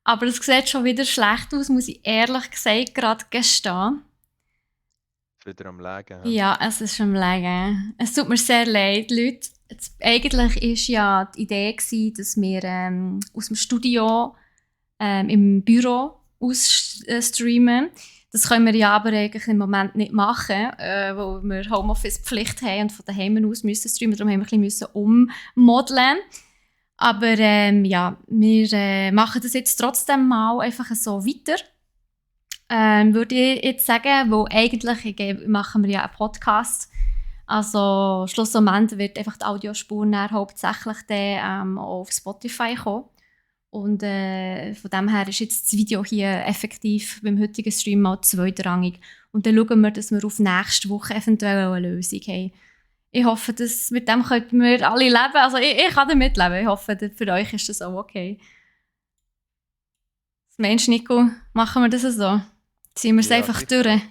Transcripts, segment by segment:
Aber es sieht schon wieder schlecht aus, muss ich ehrlich gesagt gerade gestehen. Ist wieder am Legen. Ja, es ist am Legen. Es tut mir sehr leid, Leute. Eigentlich war ja die Idee gewesen, dass wir aus dem Studio im Büro aus streamen. Das können wir ja aber eigentlich im Moment nicht machen, weil wir Homeoffice-Pflicht haben und von daheim aus müssen streamen. Darum haben wir ein bisschen ummodeln. Aber ja, wir machen das jetzt trotzdem mal einfach so weiter. Würde ich jetzt sagen, weil eigentlich machen wir ja einen Podcast. Also schlussendlich wird einfach die Audiospur dann hauptsächlich dann, auf Spotify kommen. Und von dem her ist jetzt das Video hier effektiv beim heutigen Stream mal zweitrangig. Und dann schauen wir, dass wir auf nächste Woche eventuell eine Lösung haben. Ich hoffe, dass mit dem könnten wir alle leben. Also ich kann damit leben. Ich hoffe, für euch ist das auch okay. Was meinst du, Nico? Machen wir das so? Ziehen wir es Ja, einfach sicher. durch?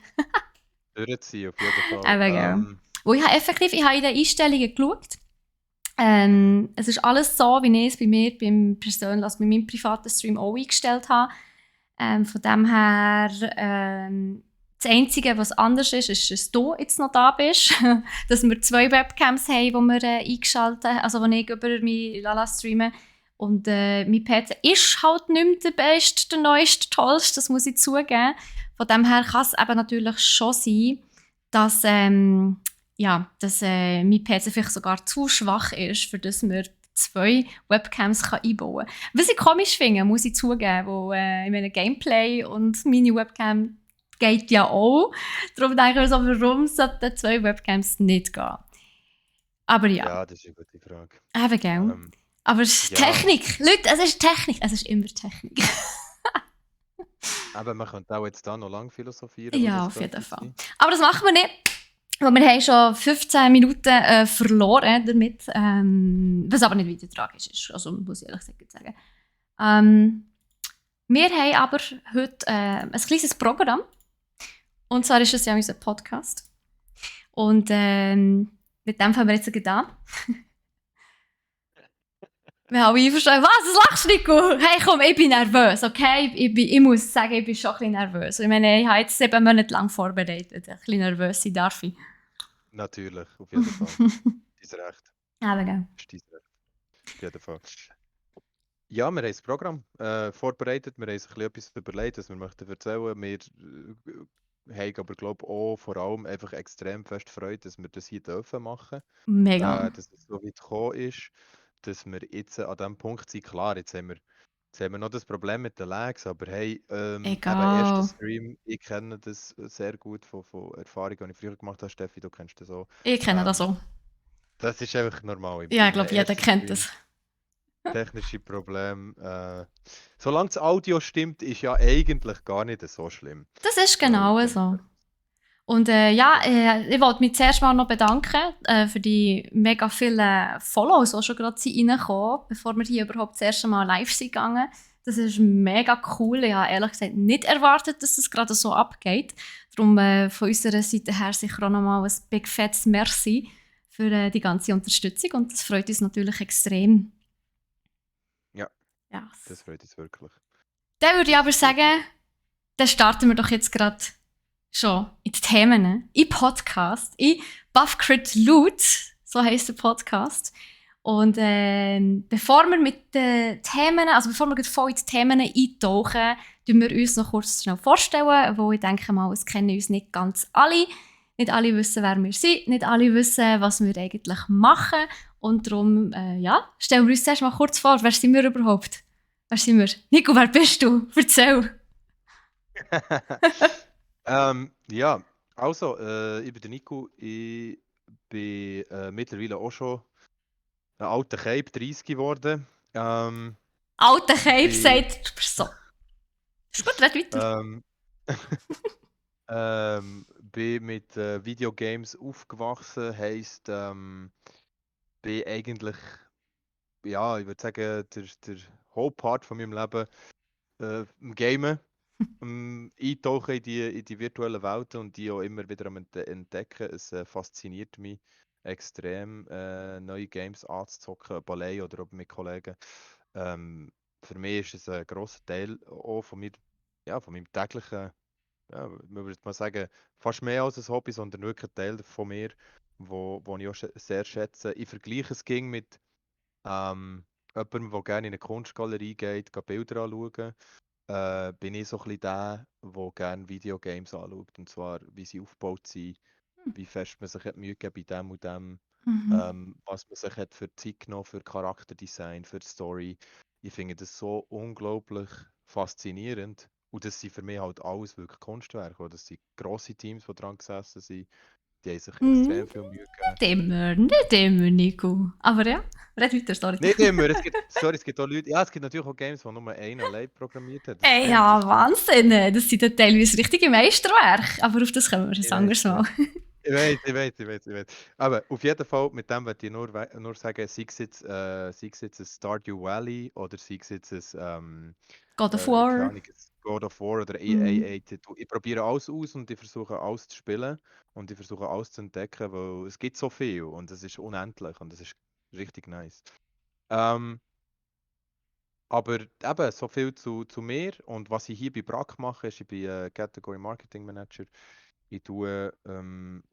Durchziehen, auf jeden Fall. Eben, gell. Und ich habe effektiv in den Einstellungen geschaut. Es ist alles so, wie ich es bei mir also bei meinem privaten Stream auch eingestellt habe. Von dem her, das Einzige, was anders ist, ist, dass du jetzt noch da bist. Dass wir 2 Webcams haben, die wir eingeschaltet haben, also die ich über meinen Lala streame. Und mein PC ist halt nicht mehr der beste, der neueste, tollste, das muss ich zugeben. Von dem her kann es eben natürlich schon sein, dass dass mein PC vielleicht sogar zu schwach ist, für das wir 2 Webcams einbauen kann. Was ich komisch finde, muss ich zugeben, wo in meinem Gameplay und meine Webcam geht ja auch. Darum denke ich mir so, warum sollten 2 Webcams nicht gehen? Aber ja, Ja, das ist eine gute Frage. eben gell. Aber es ist ja. Technik. Leute, es ist Technik. Es ist immer Technik. Aber man könnte auch jetzt da noch lange philosophieren. Ja, was auf das jeden könnte Fall. sein. Aber das machen wir nicht. Weil wir haben schon 15 Minuten verloren damit, was aber nicht weiter tragisch ist, also muss ich ehrlich gesagt sagen. Wir haben aber heute ein kleines Programm. Und zwar ist es ja unser Podcast. Und mit dem fangen wir jetzt gleich an. Wir haben einverstanden. Was lachst du, Nico? Hey, komm, ich bin nervös, okay? Ich muss sagen, ich bin schon ein bisschen nervös. Ich meine, ich habe jetzt 7 Monate lang vorbereitet. Ein bisschen nervös sein darf ich. Natürlich, auf jeden Fall. Dein Recht. Aber gell. Ist dein Recht. Auf jeden Fall. Ja, wir haben das Programm vorbereitet. Wir haben uns ein bisschen etwas überlegt, was wir möchten erzählen. Wir haben aber, glaube ich, auch vor allem einfach extrem fest Freude, dass wir das hier dürfen machen. Mega. Dass es so weit gekommen ist, dass wir jetzt an diesem Punkt sind. Klar, jetzt haben wir noch das Problem mit den Lags, aber hey, eben erster Egal. Stream, ich kenne das sehr gut von Erfahrungen, die ich früher gemacht habe. Steffi, du kennst das auch. Ich kenne das auch. Das ist einfach normal. Ja, ich In einem glaube, jeder ersten kennt Stream das. technische Probleme. Solange das Audio stimmt, ist ja eigentlich gar nicht so schlimm. Das ist genau Von so. dem Und ich wollte mich zuerst mal noch bedanken für die mega vielen Follows, die schon gerade reingekommen, bevor wir hier überhaupt das erste Mal live sind gegangen. Das ist mega cool. Ich habe ehrlich gesagt nicht erwartet, dass das gerade so abgeht. Darum von unserer Seite her sicher auch nochmal ein big fettes Merci für die ganze Unterstützung und das freut uns natürlich extrem. Ja, Ja. das freut uns wirklich. Dann würde ich aber sagen, dann starten wir doch jetzt gerade schon in die Themen, ne? In Podcast, in Buffcrit Loot, so heisst der Podcast. Und bevor wir mit den Themen, also bevor wir voll in die Themen eintauchen, tun wir uns noch kurz schnell vorstellen, wo ich denke mal, es kennen uns nicht ganz alle. Nicht alle wissen, wer wir sind, nicht alle wissen, was wir eigentlich machen. Und darum, stellen wir uns erst mal kurz vor, wer sind wir überhaupt? Wer sind wir? Nico, wer bist du? Erzähl. Ja, also, ich bin der Nico. Ich bin mittlerweile auch schon ein alter Cape, 30 geworden. Alter Cape bin, sagt so. Ist gut, red weiter. bin mit Videogames aufgewachsen, heisst, bin eigentlich, ja, ich würde sagen, der Hauptpart von meinem Leben im Gamen, eintauchen in die virtuellen Welten und die auch immer wieder am entdecken. Es fasziniert mich extrem, neue Games anzuzocken, Ballet oder auch mit Kollegen. für mich ist es ein grosser Teil auch von meinem täglichen, ja, man würde mal sagen, fast mehr als ein Hobby, sondern wirklich ein Teil von mir, wo ich auch sehr schätze. Ich vergleiche es ging mit jemandem, der gerne in eine Kunstgalerie geht, Bilder anschauen. Bin ich so ein bisschen der gerne Videogames anschaut. Und zwar, wie sie aufgebaut sind, wie fest man sich hat Mühe gegeben bei dem und dem, Mhm. was man sich hat für Zeit genommen, für Charakterdesign, für die Story. Ich finde das so unglaublich faszinierend. Und das sind für mich halt alles wirklich Kunstwerke. Oder? Das sind grosse Teams, die dran gesessen sind. Die haben sich Mhm. extrem viel Mühe gegeben. Nicht immer, Nico. Aber ja, red weiter, sorry. Nicht immer, es gibt auch Leute, ja, es gibt natürlich auch Games, die nur einer allein programmiert hat. Das Ey, stimmt, das ja, stimmt. Wahnsinn. Das sind dann teilweise richtige Meisterwerke. Aber auf das kommen wir ein Ich weiß, anderes ich Mal. weiß. Ich weiß. Aber auf jeden Fall, mit dem möchte ich nur sagen, sei es jetzt ein Stardew Valley oder sei es jetzt God of keine War. Ahnung, ein God of War oder Mhm. EA-Titel. Ich probiere alles aus und ich versuche alles zu spielen und ich versuche alles zu entdecken, weil es gibt so viel und es ist unendlich und es ist richtig nice. Ähm, aber eben, so viel zu mir und was ich hier bei Brack mache, ist, ich bin Category Marketing Manager. Ich tue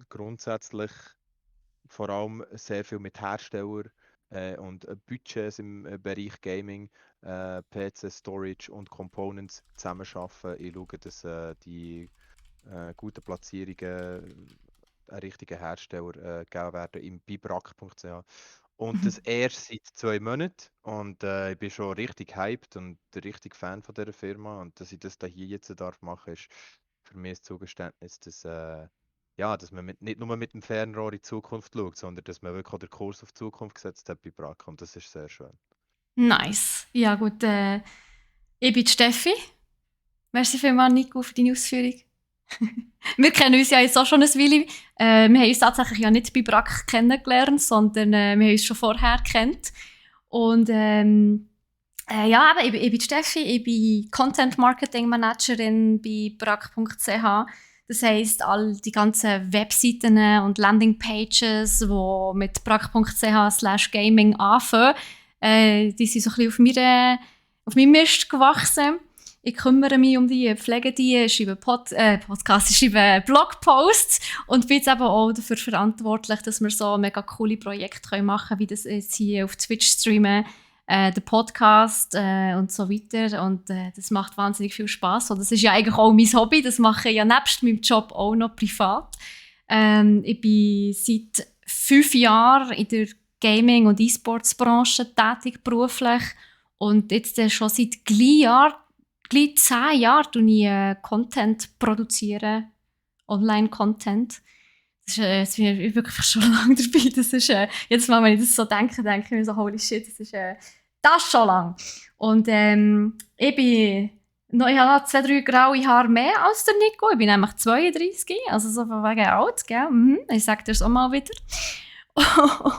grundsätzlich vor allem sehr viel mit Herstellern und Budgets im Bereich Gaming, PC, Storage und Components zusammenarbeiten. Ich schaue, dass die guten Platzierungen an richtigen Hersteller gegeben werden im bibrack.ch. Und das Mhm. erst seit 2 Monaten. Und ich bin schon richtig hyped und richtig Fan von dieser Firma. Und dass ich das da hier jetzt darf machen, ist für mich ein Zugeständnis, dass man nicht nur mit dem Fernrohr in die Zukunft schaut, sondern dass man wirklich auch den Kurs auf die Zukunft gesetzt hat bei Brack. Und das ist sehr schön. Nice. Ja, gut. Ich bin die Steffi. Merci vielmals, Nico, für deine Ausführung. Wir kennen uns ja jetzt auch schon ein Weile. Wir haben uns tatsächlich ja nicht bei Brack kennengelernt, sondern wir haben uns schon vorher kennt. Und ja, aber ich bin Steffi, ich bin Content Marketing Managerin bei brack.ch. Das heisst, all die ganzen Webseiten und Landingpages, die mit brack.ch/gaming anfangen, die sind so ein bisschen auf meinem Mist gewachsen. Ich kümmere mich um die, pflege die, schreibe Podcasts, schreibe Blogposts und bin jetzt eben auch dafür verantwortlich, dass wir so mega coole Projekte machen können, wie das jetzt hier auf Twitch streamen, den Podcast und so weiter. Und das macht wahnsinnig viel Spaß. Und das ist ja eigentlich auch mein Hobby. Das mache ich ja nebst meinem Job auch noch privat. Ich bin seit 5 Jahren in der Gaming- und E-Sports-Branche tätig, beruflich. Und jetzt schon seit gleich 10 Jahren produziere ich Content, produzieren, Online-Content. Jetzt bin ich wirklich schon lange dabei. Das ist, jedes Mal, wenn ich das so denke ich mir so, holy shit, das ist schon lang. Und ich habe noch 2, 3 graue Haare mehr als der Nico. Ich bin nämlich 32, also so von wegen alt, gell? Mhm. Ich sage dir das auch mal wieder.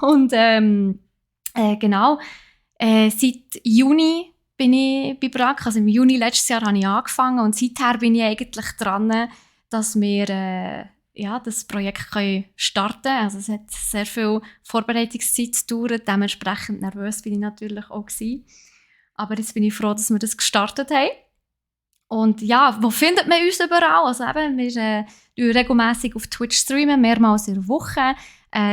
Und genau, seit Juni bin ich bei Brack. Also im Juni letztes Jahr habe ich angefangen und seither bin ich eigentlich dran, dass wir das Projekt können starten können. Also es hat sehr viel Vorbereitungszeit gedauert, dementsprechend nervös bin ich natürlich auch gewesen. Aber jetzt bin ich froh, dass wir das gestartet haben. Und ja, wo findet man uns überall? Also eben, wir regelmässig auf Twitch streamen, mehrmals in der Woche.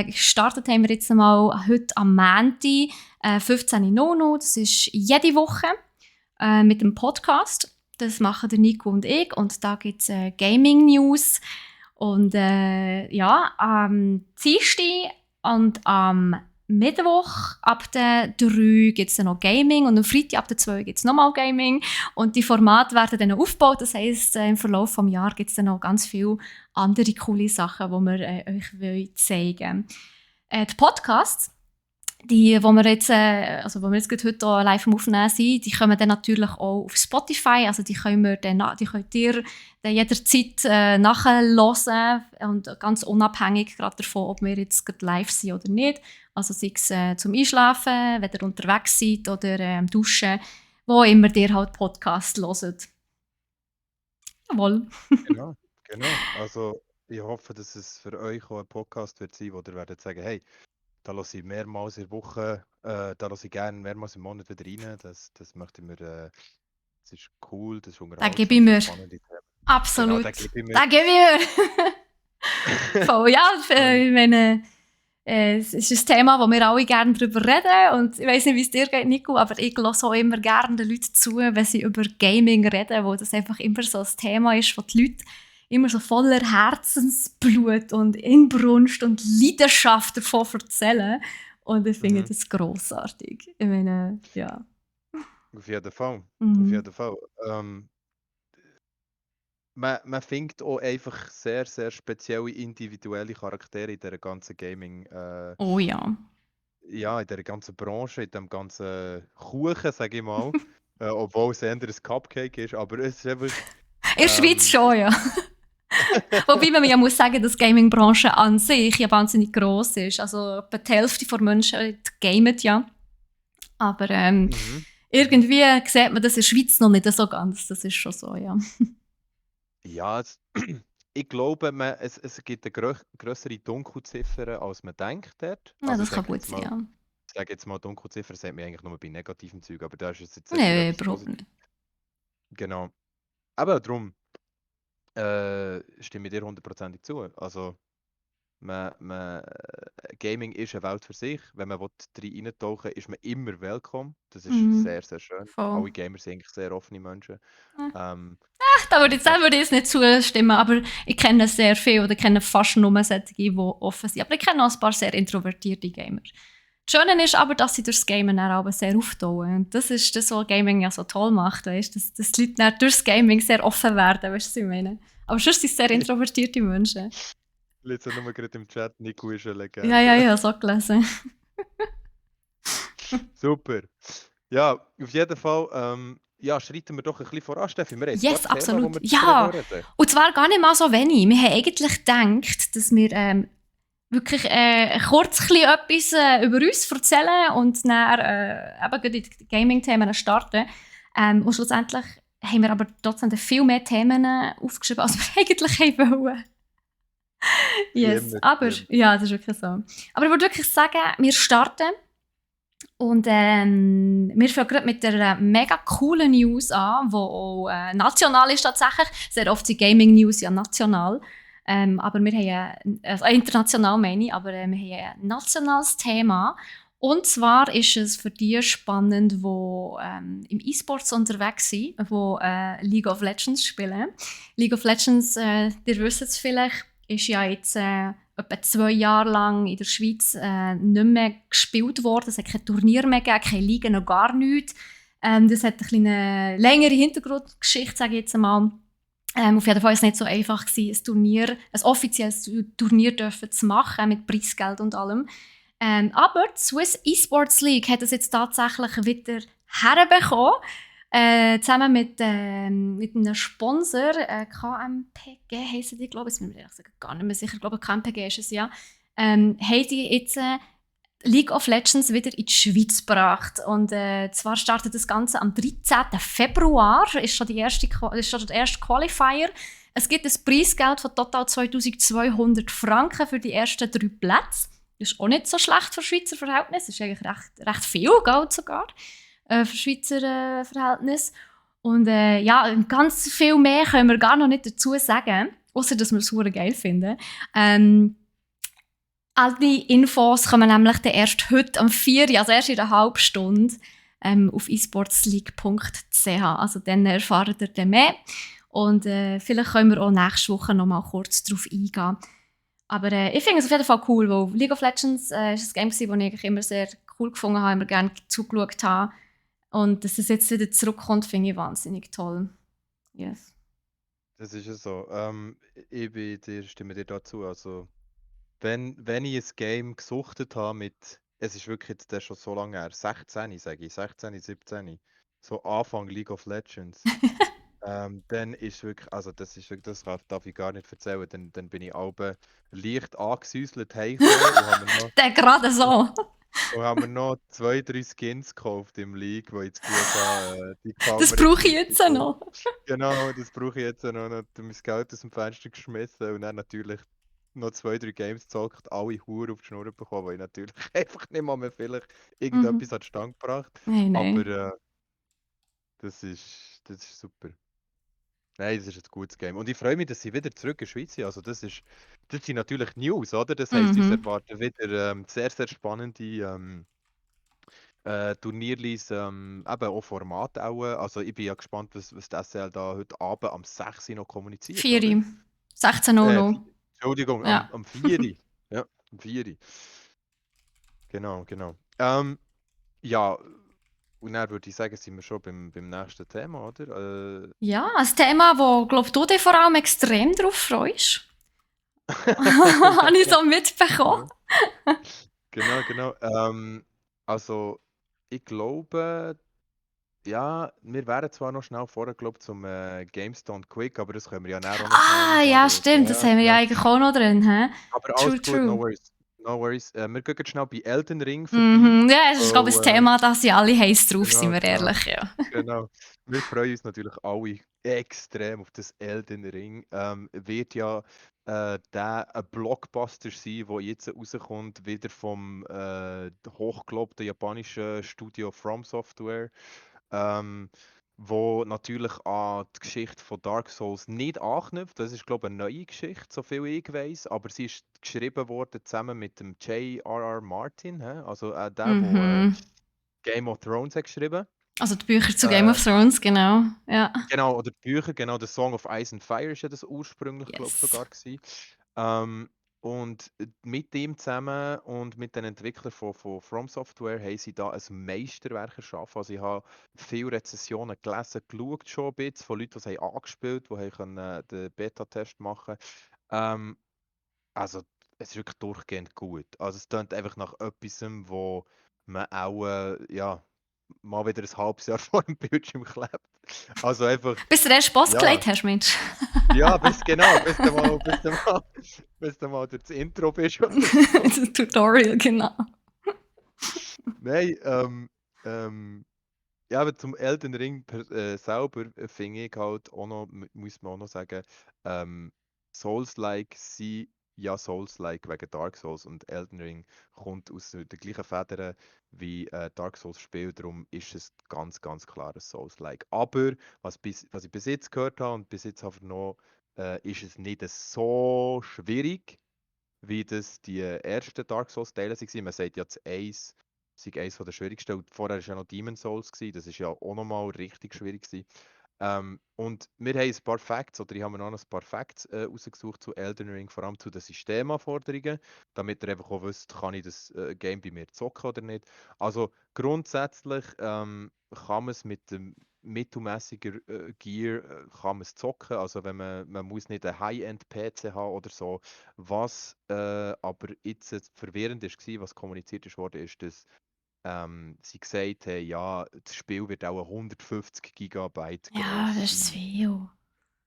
Gestartet haben wir jetzt mal heute am Montag, 15.00 das ist jede Woche, mit dem Podcast. Das machen der Nico und ich. Und da gibt es Gaming-News. Und ja, am Dienstag und am Mittwoch ab der 3 gibt es dann noch Gaming und am Freitag ab der 2 gibt es nochmal Gaming. Und die Formate werden dann aufgebaut. Das heisst, im Verlauf des Jahres gibt es dann noch ganz viele andere coole Sachen, die wir euch zeigen wollen. Die Podcasts, wo wir jetzt gerade heute auch live am Aufnehmen sind, die kommen dann natürlich auch auf Spotify. Also die könnt ihr dann jederzeit nachhören und ganz unabhängig gerade davon, ob wir jetzt gerade live sind oder nicht. Also sei es zum Einschlafen, wenn ihr unterwegs seid oder am Duschen, wo immer ihr halt Podcast hört. Jawohl. Genau, genau. Also ich hoffe, dass es für euch auch ein Podcast wird sein, wo ihr werdet sagen, hey, da lasse ich mehrmals in der Woche, da lasse ich gerne mehrmals im Monat wieder rein. Das möchte ich mir, das ist cool, das ist Da gebe ich unterhaltsam, das mir. sind spannende Themen. Genau, Absolut. da gebe ich mir. Da gebe ich mir. Voll, ja, ich meine, es ist ein Thema, wo wir alle gerne darüber reden. Und ich weiß nicht, wie es dir geht, Nico, aber ich höre auch immer gerne den Leuten zu, wenn sie über Gaming reden, wo das einfach immer so ein Thema ist, wo die Leute immer so voller Herzensblut und Inbrunst und Leidenschaft davon erzählen. Und ich finde das grossartig. Ich meine, ja. Auf jeden Fall. Auf Mhm. jeden Fall. Man findet auch einfach sehr, sehr spezielle individuelle Charaktere in dieser ganzen Gaming, Oh ja. ja, in dieser ganzen Branche, in dem ganzen Kuchen, sage ich mal. Obwohl es eher ein Cupcake ist, aber es ist einfach. In der Schweiz schon, ja. Wobei man ja muss sagen, dass die Gaming-Branche an sich ja wahnsinnig gross ist. Also etwa die Hälfte der Menschen gamet ja. Aber irgendwie sieht man das in der Schweiz noch nicht so ganz. Das ist schon so, ja. Ja, ich glaube, es gibt eine größere Dunkelziffer, als man denkt dort. Ja, Also das kann gut sein, ja. ich sage jetzt mal, Dunkelziffer sagt man eigentlich nur bei negativen Zügen, aber da ist es jetzt sicher Nein, etwas überhaupt Positives. nicht. Genau. Aber darum stimme ich dir hundertprozentig zu. Also, Gaming ist eine Welt für sich. Wenn man rein eintauchen will, ist man immer willkommen. Das ist sehr, sehr schön. Voll. Alle Gamer sind eigentlich sehr offene Menschen. Da würde ich jetzt nicht zustimmen, aber ich kenne sehr viele oder kenne fast nur solche, die offen sind. Aber ich kenne auch ein paar sehr introvertierte Gamer. Das Schöne ist aber, dass sie durch das Gamen dann aber sehr auftauen. Und das ist das, was Gaming ja so toll macht, weißt? Dass die Leute dann durch das Gaming sehr offen werden, weißt du, was ich meine? Aber sonst sind es sehr introvertierte Menschen. Ich lese nur gerade im Chat, Nico ist eine Legende. Ja, so gelesen. Super. Ja, auf jeden Fall, ja, schreiten wir doch ein bisschen voran, Steffi. Wir haben ein paar Absolut. Themen, die wir Ja, reden. und zwar gar nicht mal so wenig. Wir haben eigentlich gedacht, dass wir wirklich kurz etwas über uns erzählen und dann eben in die Gaming-Themen starten. Und schlussendlich haben wir aber trotzdem viel mehr Themen aufgeschrieben, als wir eigentlich haben wollen. Yes, aber ja, das ist wirklich so. Aber ich würde wirklich sagen, wir starten. Und wir fangen gerade mit der mega coolen News an, die auch national ist tatsächlich. Sehr oft sind Gaming-News ja national. Aber wir haben international meine ich, aber wir haben ein nationales Thema. Und zwar ist es für die spannend, die im E-Sports unterwegs sind, die League of Legends spielen. League of Legends, ihr wisst es vielleicht, ist ja jetzt etwa 2 Jahre lang in der Schweiz nicht mehr gespielt worden. Es hat kein Turnier mehr gegeben, keine Liga, noch gar nichts. Das hat eine kleine längere Hintergrundgeschichte, sage ich jetzt einmal. Auf jeden Fall war es nicht so einfach, ein offizielles Turnier zu machen, mit Preisgeld und allem. Aber die Swiss Esports League hat es jetzt tatsächlich wieder herbekommen. Zusammen mit einem Sponsor, KMPG heissen die, glaube ich, bin mir gar nicht mehr sicher, ich glaube KMPG ist es ja, haben die jetzt League of Legends wieder in die Schweiz gebracht. Und zwar startet das Ganze am 13. Februar, ist schon der erste Qualifier. Es gibt ein Preisgeld von total 2200 Franken für die ersten 3 Plätze. Das ist auch nicht so schlecht für Schweizer Verhältnisse, das ist eigentlich recht viel Geld sogar. Für Schweizer Verhältnis. Und ja, ganz viel mehr können wir gar noch nicht dazu sagen, außer dass wir es super geil finden. All die Infos kommen nämlich erst heute am 4 Uhr, also erst in einer halben Stunde, auf esportsleague.ch. Also dann erfahrt ihr dann mehr. Und vielleicht können wir auch nächste Woche noch mal kurz darauf eingehen. Aber ich finde es auf jeden Fall cool, weil League of Legends ist ein Game, das ich immer sehr cool gefunden habe, immer gerne zugeschaut habe. Und dass es jetzt wieder zurückkommt, finde ich wahnsinnig toll. Yes. Das ist ja so. Stimme dir dazu. Also, wenn ich ein Game gesuchtet habe mit, es ist wirklich jetzt schon so lange her, 16, sage ich, 16, 17, so Anfang League of Legends, dann ist wirklich, also das ist wirklich, das darf ich gar nicht erzählen, dann bin ich alle leicht angesäuselt heimgekommen und haben wir noch, Der gerade so. und haben wir noch 2, 3 Skins gekauft im League, wo ich das Gefühl habe, die gefallen Das mir brauche ich richtig jetzt gut. noch. Genau, das brauche ich jetzt noch. Mein Geld aus dem Fenster geschmissen und dann natürlich noch 2, 3 Games gezockt, alle Huren auf die Schnur bekommen, weil ich natürlich einfach nicht mal mehr vielleicht irgendetwas Mhm. an die Stange gebracht. Nein, Aber nein. das ist super. Nein, das ist ein gutes Game. Und ich freue mich, dass sie wieder zurück in die Schweiz sind. Also das sind natürlich News, oder? Das heisst, uns Mhm. erwarten wieder sehr, sehr spannende Turnierlis, eben auch Formate auch. Also ich bin ja gespannt, was die SCL da heute Abend am 6 Uhr noch kommuniziert, oder? 4. 16:00. Entschuldigung, Ja. am 4 Uhr. Ja, am 4 Uhr. Genau, genau. Ja, und dann würde ich sagen, sind wir schon beim nächsten Thema, oder? Ja, ein Thema, wo, glaub du dich vor allem extrem drauf freust. Habe ich so mitbekommen. Genau, genau, genau. Also, ich glaube, ja, wir wären zwar noch schnell vorher, glaube zum GameStone Quick, aber das können wir ja nachher auch noch schnell Ah, ja, anschauen. stimmt, das Ja, haben wir ja genau. eigentlich auch noch drin. Hä? Aber alles True, gut, no true. worries. No worries. Wir gehen jetzt schnell bei Elden Ring vorbei. Mhm. Ja, es ist, glaube ich, ein Weil, Thema, da sind alle heiß drauf, sind genau, wir genau. ehrlich. Ja. Genau. Wir freuen uns natürlich alle extrem auf das Elden Ring. Wird ja der ein Blockbuster sein, der jetzt rauskommt, wieder vom hochgelobten japanischen Studio From Software, ähm, wo natürlich an die Geschichte von Dark Souls nicht anknüpft. Das ist, glaube ich, eine neue Geschichte, so viel ich weiß, aber sie ist geschrieben worden zusammen mit dem J.R.R. Martin, hä? Also der Mhm. Game of Thrones hat geschrieben. Also die Bücher zu Game Äh, of Thrones, genau. Ja. Genau, oder die Bücher, genau, The Song of Ice and Fire ist ja das ursprünglich, glaube ich, Yes. sogar gewesen. Ähm, und mit dem zusammen und mit den Entwicklern von From Software haben sie da ein Meisterwerk erschaffen. Also ich habe viele Rezensionen gelesen, geschaut schon ein bisschen, von Leuten, die es haben angespielt haben, die können, den Beta-Test machen. Ähm, also es ist wirklich durchgehend gut. Also es klingt einfach nach etwas, wo man auch ja, mal wieder ein halbes Jahr vor dem Bildschirm klebt. Also einfach, Bis du den ersten Boss ja, gelegt hast, Mensch. ja, genau, bis du mal durch das Intro bist oder so. Das Tutorial, genau. Nein, ja, aber zum Elden Ring selber finde ich halt auch noch, muss man auch noch sagen, Souls-like sind ja Souls-like wegen Dark Souls und Elden Ring kommt aus der gleichen Feder wie Dark Souls Spiel, darum ist es ganz, ganz klar ein Souls-like. Aber was ich bis jetzt gehört habe und bis jetzt habe vernommen, ist es nicht so schwierig, wie das die ersten Dark Souls-Teile waren. Man sagt ja, das Ace sei eines der schwierigsten. Und vorher war ja noch Demon Souls, das ist ja auch nochmal richtig schwierig gewesen. Und wir haben ein paar Facts, oder ich habe mir noch ein paar Facts rausgesucht zu Elden Ring, vor allem zu den Systemanforderungen, damit ihr einfach auch wisst, kann ich das Game bei mir zocken oder nicht. Also grundsätzlich kann man es mit dem mittelmäßiger Gear kann man es zocken, also wenn man muss nicht einen High-End-PC haben oder so. Was aber jetzt verwirrend war, was kommuniziert wurde, ist, dass sie gesagt haben, ja, das Spiel wird auch 150 Gigabyte Ja, das groß ist zu sein. viel.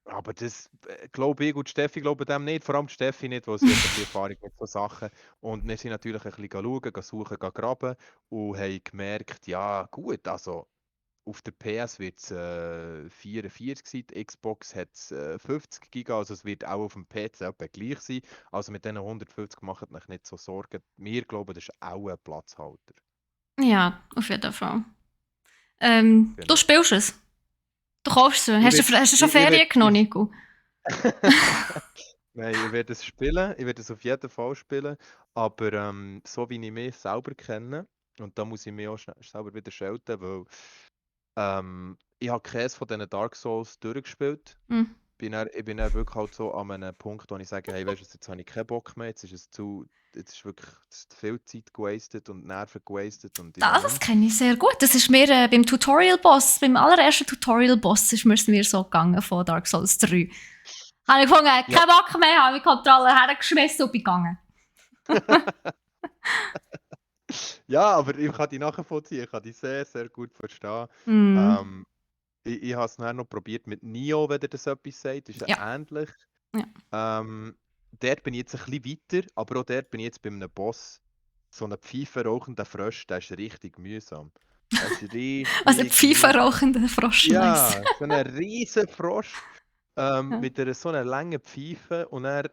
Aber das glaube ich und Steffi glauben dem nicht, vor allem die Steffi nicht, weil sie hat ein bisschen Erfahrung mit so Sachen. Und wir sind natürlich ein bisschen schauen, suchen, graben und haben gemerkt, ja gut, also auf der PS wird es 44 sein, die Xbox hat 50 Giga, also es wird auch auf dem PC etwa gleich sein. Also mit diesen 150 macht euch nicht so Sorgen. Wir glauben, das ist auch ein Platzhalter. Ja, auf jeden Fall. Du Genau. spielst es. Du kaufst es. Ich Hast du schon werd, Ferien genommen, Nico? Nein, ich werde es spielen, ich werde es auf jeden Fall spielen, aber so wie ich mich selber kenne, und da muss ich mich auch selber wieder schelten, weil ich habe keines von diesen Dark Souls durchgespielt. Hm. Ich bin dann wirklich halt so an einem Punkt, wo ich sage, hey, weißt du, jetzt habe ich keinen Bock mehr, jetzt ist wirklich viel Zeit gewastet und Nerven gewastet und ich will Das nicht kenne ich sehr gut. Das ist mir beim Tutorial-Boss, beim allerersten Tutorial-Boss ist mir so gegangen von Dark Souls 3. Habe ich gefunden, mehr. keinen Bock mehr, habe meinen Controller hergeschmissen und bin gegangen. Ja. Ja, aber ich kann die nachvollziehen, ich kann die sehr, sehr gut verstehen. Mm. Ähm, ich habe es nachher noch probiert mit Nio, wenn ihr das etwas sagt, ist ja Ja. ähnlich. Ja. Dort bin ich jetzt ein bisschen weiter, aber auch dort bin ich jetzt bei einem Boss. So ein Pfeife rauchender Frosch, der ist richtig mühsam. Der ist Also richtig Pfeife mühsam. rauchender Frosch, nice. Ja, so ein riesen Frosch Ja. mit einer so einer langen Pfeife und er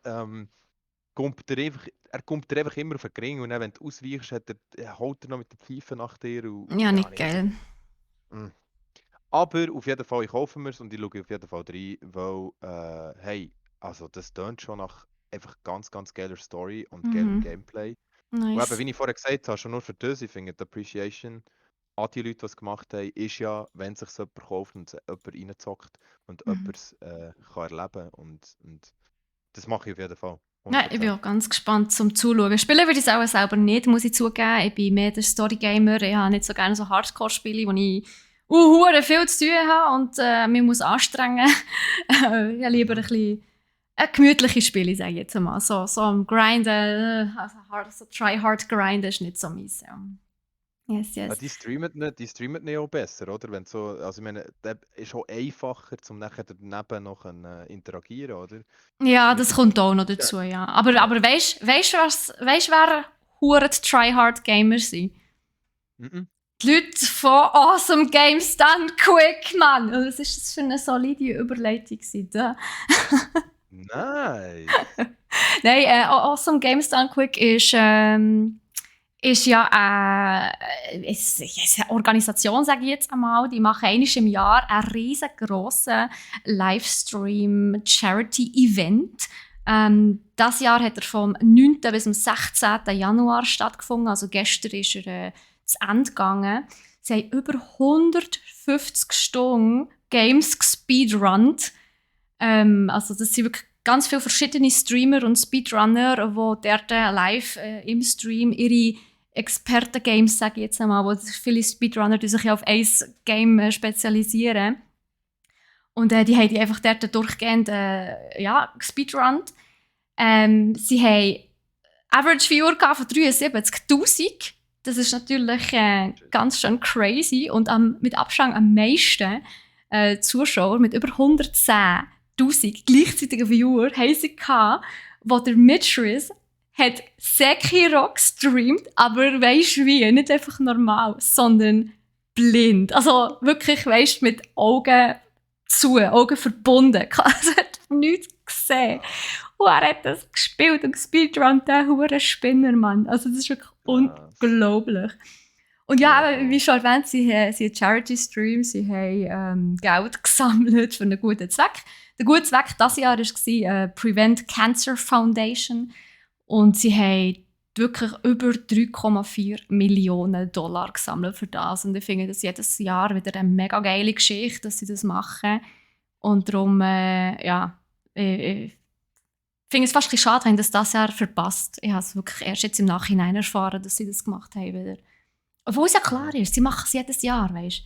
er kommt dir einfach immer auf den Ring und dann, wenn du ausweichst, haut er noch mit der Pfeife nach dir und Ja, keine nicht Ahnung. geil. Mm. Aber auf jeden Fall, ich kaufe mir es und ich schaue auf jeden Fall rein, weil, hey, also das tönt schon nach einfach ganz, ganz geiler Story und geilem Mhm. Gameplay. Und eben, Nice. wie ich vorher gesagt habe, schon nur für das, ich finde die Appreciation an die Leute, die es gemacht haben, ist ja, wenn sich jemand kauft und es jemand reinzockt und Mhm. jemand es kann erleben und das mache ich auf jeden Fall, Ja, ich bin 100%. auch ganz gespannt zum Zuschauen. Spielen würde ich es auch selber nicht, muss ich zugeben. Ich bin mehr der Story-Gamer. Ich habe nicht so gerne so Hardcore-Spiele, wo ich hure viel zu tun habe und mich muss anstrengen. Ich habe lieber ein Mhm. bisschen gemütliche Spiele, sage ich jetzt mal. So am Grinden, so Try-Hard-Grinden ist nicht so meins. Ja. Yes, Ja, yes. die streamen nicht auch besser, oder? Wenn so, also ich meine, das ist auch einfacher, um nachher daneben noch interagieren, oder? Ja, Mit das der kommt auch noch Ja. dazu, ja. Aber, Ja. aber weißt du, wer hure die Try-Hard-Gamer sind? Mhm. Die Leute von Awesome Games Done Quick, Mann! Und was ist das für eine solide Überleitung gewesen, da? Nice. Nein, Awesome Games Done Quick ist ja ist eine Organisation, sage ich jetzt einmal. Die machen einmal im Jahr einen riesengroßen Livestream-Charity-Event. Das Jahr hat er vom 9. bis zum 16. Januar stattgefunden. Also gestern ist er zu Ende gegangen. Sie haben über 150 Stunden Games gespeedrunnt. Also das sind wirklich ganz viele verschiedene Streamer und Speedrunner, die dort live im Stream ihre Experten-Games, sage ich jetzt einmal, wo viele Speedrunner die sich ja auf ein Game spezialisieren. Und die haben die einfach dort durchgehend gespeedrunnt. Sie haben Average Viewer von 73'000. Das ist natürlich ganz schön crazy. Und mit Abstand am meisten Zuschauer mit über 110'000 gleichzeitigen Viewer haben sie gehabt, wo der Mitchris hat Sekiro gestreamt, aber weisst wie, nicht einfach normal, sondern blind. Also wirklich, weisst mit Augen zu, Augen verbunden. Also er hat nichts gesehen. Und er hat das gespielt und gespeedrunnt, der hure Spinner, Mann. Also das ist wirklich Krass. unglaublich. Und Ja, ja, wie voll. schon erwähnt, sie haben Charity-Stream, sie haben Geld gesammelt für einen guten Zweck. Der gute Zweck dieses Jahr war Prevent Cancer Foundation. Und sie haben wirklich über 3,4 Millionen Dollar gesammelt für das. Und ich finde das jedes Jahr wieder eine mega geile Geschichte, dass sie das machen. Und darum, ich finde es fast ein bisschen schade, wenn das Jahr verpasst. Ich habe es wirklich erst jetzt im Nachhinein erfahren, dass sie das gemacht haben wieder. Obwohl es ja klar Mhm. ist, sie machen es jedes Jahr, weißt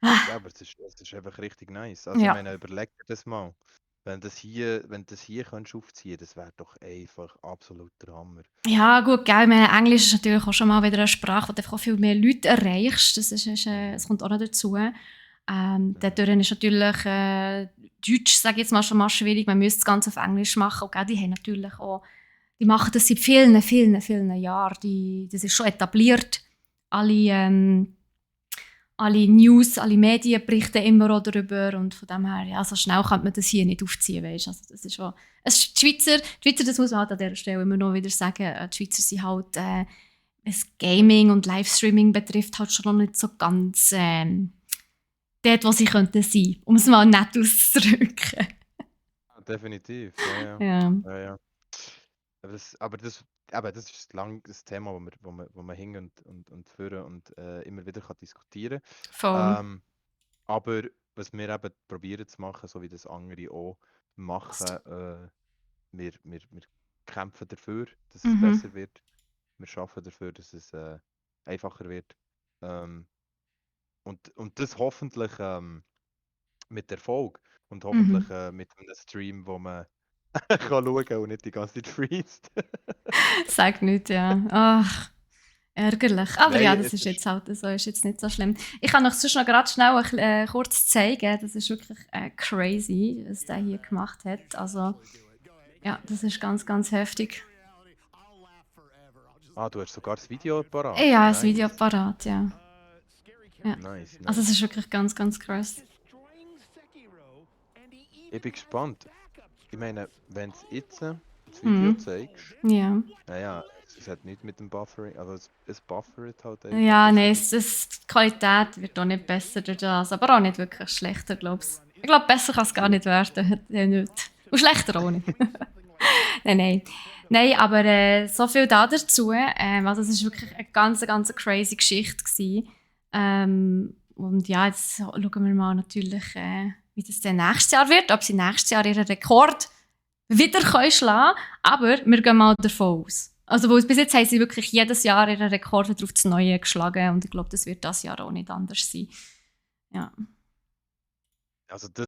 du. Ja, aber es ist einfach richtig nice. Also ich Ja. meine, überleg dir das mal. Wenn du das hier könntest aufziehen, das wäre doch einfach absolut der Hammer. Ja, gut, gell, ich meine, Englisch ist natürlich auch schon mal wieder eine Sprache, wo du einfach auch viel mehr Leute erreichst. Das kommt auch noch dazu. Dadurch ist natürlich Deutsch, sage ich jetzt mal, schon mal schwierig. Man müsste das Ganze auf Englisch machen. Und, gell, die haben natürlich auch, die machen das seit vielen, vielen, vielen Jahren. Das ist schon etabliert. Alle News, alle Medien berichten immer auch darüber und von dem her, ja, so schnell kann man das hier nicht aufziehen, weißt? Also das ist schon, die Schweizer, das muss man halt an dieser Stelle immer noch wieder sagen, die Schweizer sind halt, was Gaming und Livestreaming betrifft, halt schon noch nicht so ganz dort, wo sie könnten sein, um es mal nett auszudrücken. Definitiv, ja, ja. Ja. Ja, ja. Aber das ist das Thema, wo man hin und führen und immer wieder kann diskutieren Voll. kann. Aber was wir eben probieren zu machen, so wie das andere auch machen, wir kämpfen dafür, dass es Mhm. besser wird. Wir schaffen dafür, dass es einfacher wird. Ähm, und das hoffentlich mit Erfolg und hoffentlich Mhm. mit einem Stream, wo man kann schauen und nicht die ganze Zeit freest. Sag nicht, ja. Ach. Ärgerlich. Aber ja, Nein, das ist jetzt halt so, ist jetzt nicht so schlimm. Ich kann euch sonst noch gerade schnell kurz zeigen. Das ist wirklich crazy, was der hier gemacht hat. Also, ja, das ist ganz, ganz heftig. du hast sogar das Video parat. Ja, das Nice. Videoapparat, ja. Ja. Nice, Also, es nice. ist wirklich ganz, ganz krass. Ich bin gespannt. Ich meine, wenn es jetzt das Video zeigst, Ja. naja, es hat nichts mit dem Buffering, also es buffert halt einfach. Ja, nein, die Qualität wird auch nicht besser durch das, aber auch nicht wirklich schlechter, glaube ich. Ich glaube, besser kann es gar nicht werden. Ja, nicht. Und schlechter auch nicht. Nein. Nein, aber so viel da dazu. Also es war wirklich eine ganz crazy Geschichte gewesen. Und ja, jetzt schauen wir mal natürlich, wie das dann nächstes Jahr wird, ob sie nächstes Jahr ihren Rekord wieder schlagen können. Aber wir gehen mal davon aus. Also weil bis jetzt haben sie wirklich jedes Jahr ihren Rekord wieder auf das Neue geschlagen und ich glaube, das wird das Jahr auch nicht anders sein. Ja. Also das